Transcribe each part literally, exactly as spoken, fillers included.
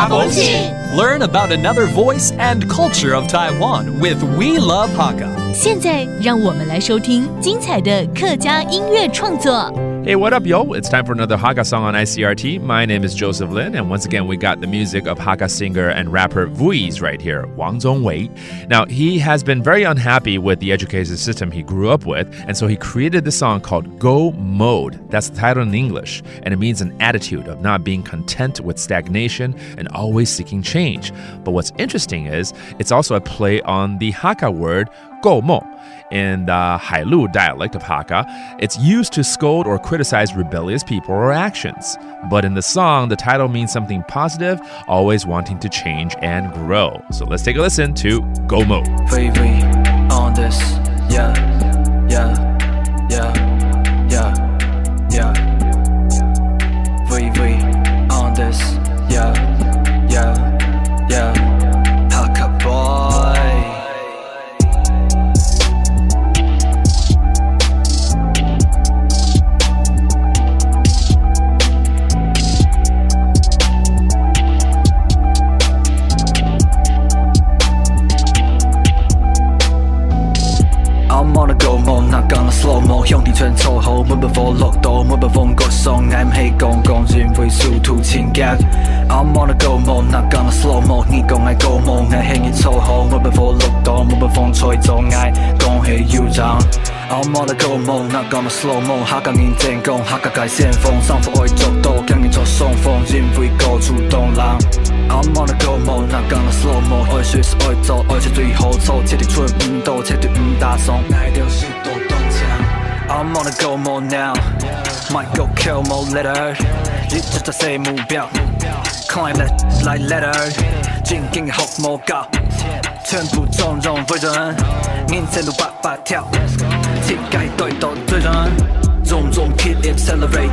风情。 Learn about another voice and culture of Taiwan with We Love Hakka. 现在让我们来收听精彩的客家音乐创作。 Hey, what up, yo? It's time for another Hakka song on I C R T. My name is Joseph Lin, and once again, we got the music of Hakka singer and rapper Vuiz right here, Wang Zhongwei. Now, he has been very unhappy with the education system he grew up with, and so he created this song called Go Mode. That's the title in English, and it means an attitude of not being content with stagnation and always seeking change. But what's interesting is it's also a play on the Hakka word 够猛. In the Hailu dialect of Hakka, it's used to scold or criticize rebellious people or actions. But in the song, the title means something positive, always wanting to change and grow. So let's take a listen to Go Mode. 喂喂，on this, yeah, yeah, yeah, yeah, yeah. 喂喂，on this, yeah, yeah, yeah. Hakka boy. 'm on a go mode，那讲了 slow mo，兄弟全凑好，每把火落到，每把风过上，俺毋系讲讲，因为速度真急。 I'm on a go mode，那讲了 slow mo，你讲爱 go mo，俺喊你凑好，每把火落到，每把风吹走，俺讲系有人。 I'm on a go mode，那讲了 slow mo，下个人真讲，下个改先锋，上副爱做到，跟你做双峰，因为高处动浪。 I'm on a go mode，那讲了 slow mo，爱说是爱做，而且最好做，徹底出唔到，彻底唔打爽，那条是多动枪。 I'm on a go mode now，might go kill more later，一直在设目标，climb that like ladder，正经好目标，全部种种 vision，人生路八八跳，世界对到最人，种种 keep accelerate，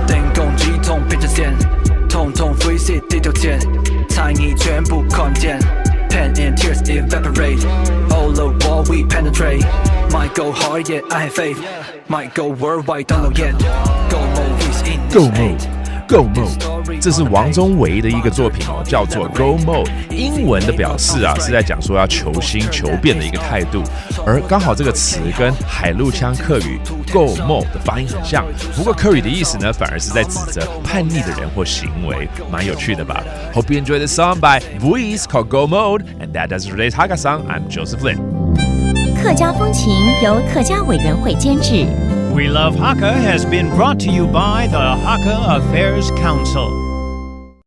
电光系统变成线，统统飞逝地球前，猜疑全部看见，pain and tears evaporate，all the war we penetrate，might go hard yet I have faith。 Might go worldwide，download yet。Go mode is in this Go mode，Go mode，这是王宗维的一个作品哦，叫做 Go Mode。英文的表示啊，是在讲说要求新求变的一个态度，而刚好这个词跟海陆腔客语 Go mode 的发音很像。不过客语的意思呢，反而是在指责叛逆的人或行为，蛮有趣的吧？Hope you enjoy the song by Vuiz called Go Mode, and that does it for today's Hakka song. I'm Joseph Lin. 客家风情由客家委员会监制。 We Love Hakka has been brought to you by the Hakka Affairs Council.